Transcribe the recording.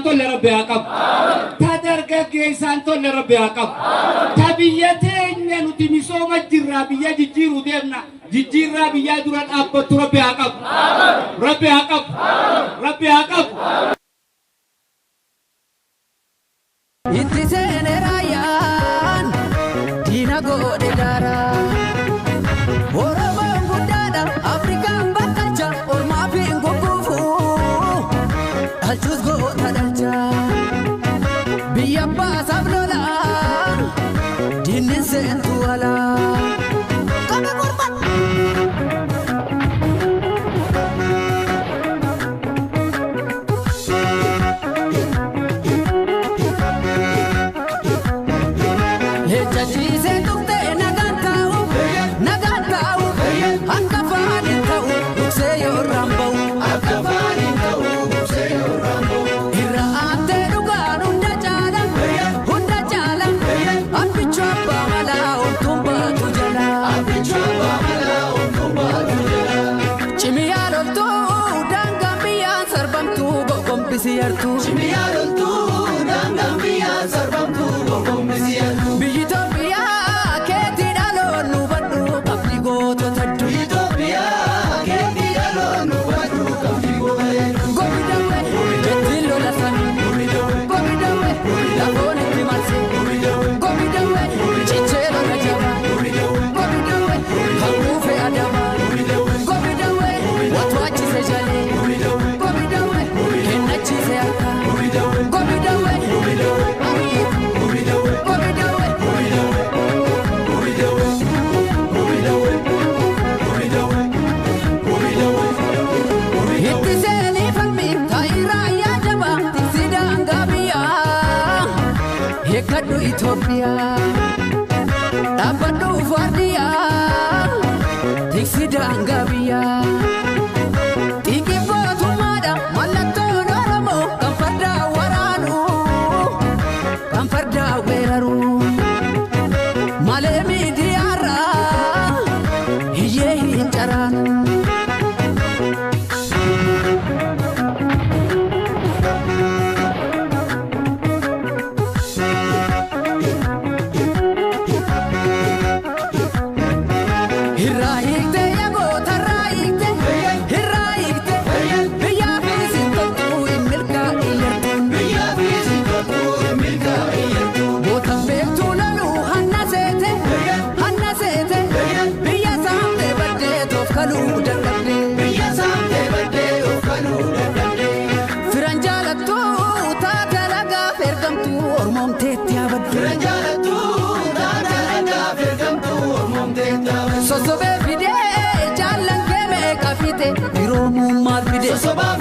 tolle Rabbi haa qabu. Ta dargaggeessaan tolle Rabbi haa qabu. Ta biyya teenya nuti misooma jirraa biyya jijjiiruu deemna. Jijjiirraa biyyaa dura dhaabbattu Rabbi haa qabu. Rabbi haa qabu. Rabbi haa qabu. Itti seene raayyaan diina godhe daaraa. Oromoon guddaadha Afrikaan bakkalcha ormaaf hin gugguufu dhalchus goota dhalcha. Biyya abbaasaaf lola diinni seentu alaa. Qabe morma. Leenca ciisee tuqxee nagaan taa'u nagaan taa'u akka afaan hin ta'u duksee yoo irraan ba'u. Akka afaan hin ta'u duksee yoo irraan ba'u. Irra aantee dhugaan hunda caala hunda caala abbichuu abbaa malaa homtuun baatu jala. Abbichuu abbaa malaa homtuun baatu jala. Cimiyaa loltuu daangaan biyyaan sarbamtuu gogombisi yartuu. Cimiyaa loltuu daangaan biyyaan sarbamtuu gogombisi yartuu. Biyyi Itoophiyaa keetii dhaloon nu badhu qabdi gootota hedduu. Biyyi Itoophiyaa keetii dhaloon nu badhu qabdi gootota hedduu. Gobi dawwe ittiin lola sanii. Gobi dawwe lafoon itti marse. Gobi dawwe cichee lola jabaa. Gobi dawwe kan kuufe adaba. Gobi dawwe watwaachise jalee. Gobi dawwe kennachiise harka. Gobi dawwe. Gobi dawwe. Itti seenii falmi taa'ii raayyaa jabaa tiksi daangaa biyyaa. Eeggadhu Itoophiyaa dhaabbadhu waardiyyaa tiksi daangaa biyyaa. Xiiqii mootummaadha mallattoon Oromoo kan fardaa waraanu kan fardaa weeraru. Malee miidiyaarraa hiyyee hin caraanu. Irraa hiikte yagoota irraa hiikte irraa hiikte biyyaa fi sintoltuu hin milkaa'in yartuun. Biyyaa fi sintoltuu hin milkaa'in yartuun. Goota beektuu loluu hanna seete hanna seete biyya saamtee baddee toof kaluu dadhabde. Biyya saamtee baddee toof kaluu dadhabde. Firan jaalattuu taate lagaaf ergamtuu ormoomteetti abaddu. Firan jaalattuu taate lagaaf ergamtuu ormoomteetti abaddu. Sosobee fidee jaallan kee meeqa fite firoomummaa fide. Sosobaa